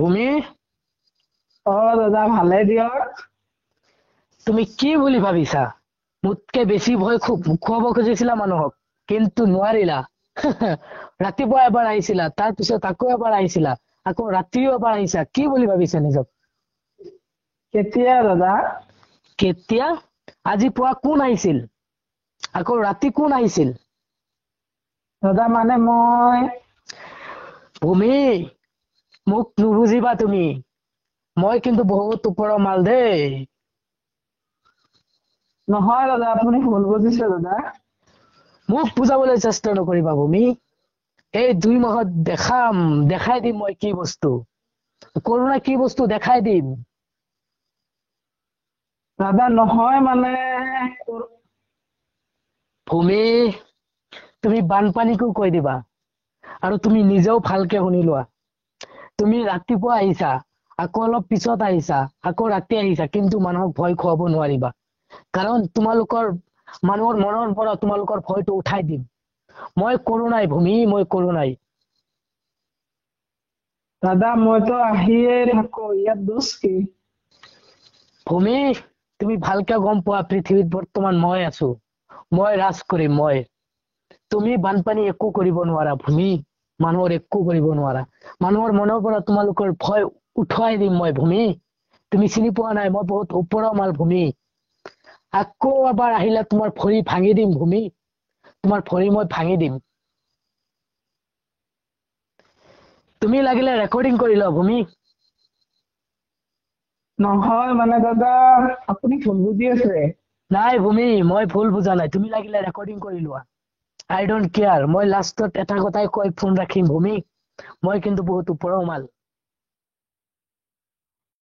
ভূমি। অ দাদা, ভালে দিয়ক। তুমি কি বুলি ভাবিছা? মোতকে বেছি ভয় খুৱাব খুজিছিলা মানুহক, কিন্তু নোৱাৰিলা। ৰাতিপুৱা এবাৰ আহিছিলা, তাৰ পিছত আকৌ এবাৰ আহিছিলা, আকৌ ৰাতিও এবাৰ আহিছা। কি বুলি ভাবিছা নিজক? কেতিয়া দাদা? কেতিয়া? আজি পুৱা কোন আহিছিল? আকৌ ৰাতি কোন আহিছিল? দাদা মানে মই ভূমি, মোক নুবুজিবা তুমি। মই কিন্তু বহুত ওপৰৰ মাল দেই। নহয় দাদা, আপুনি ভুল বুজিছে দাদা। মোক বুজাবলৈ চেষ্টা নকৰিবা ভূমি। এই 2 মাহত দেখাই দিম মই কি বস্তু। কৰোণা কি বস্তু দেখাই দিম। দাদা নহয় মানে ভূমি, তুমি বানপানীকো কৈ দিবা আৰু তুমি নিজেও ভালকে শুনি লোৱা। তুমি ৰাতিপুৱা আহিছা, আকৌ অলপ পিছত আহিছা, আকৌ ৰাতি আহিছা, কিন্তু মানুহক ভয় খুৱাব নোৱাৰিবা। কাৰণ তোমালোকৰ মানুহৰ মনৰ পৰা তোমালোকৰ ভয়টো উঠাই দিম। মই কৰোণাই ভূমি, মই কৰোণাই। দাদা মইতো আহিয়ে থাকো, ইয়াত দোষ কি? ভূমি, তুমি ভালকে গম পোৱা পৃথিৱীত বৰ্তমান মই আছো, মই ৰাজ কৰিম মই। তুমি বানপানী একো কৰিব নোৱাৰা ভূমি, মানুহৰ একো কৰিব নোৱাৰা। মানুহৰ মনৰ পৰা তোমালোকৰ ভয় উঠুৱাই দিম মই ভূমি। তুমি চিনি পোৱা নাই, মই বহুত ওপৰৰ মাল ভূমি। আকৌ এবাৰ আহিলে তোমাৰ ভৰি ভাঙি দিম ভূমি, তোমাৰ ভৰি মই ভাঙি দিম। তুমি লাগিলে ৰেকৰ্ডিং কৰি লোৱা ভূমি। নহয় মানে দাদা, আপুনি ভুল বুজি আছে। নাই ভূমি, মই ভুল বুজা নাই। তুমি লাগিলে ৰেকৰ্ডিং কৰি লোৱা, আই don't care. মই লাষ্টত এটা কথাই কৈ ফোন ৰাখিম ভূমি, মই কিন্তু বহুত ওপৰৰ মাল।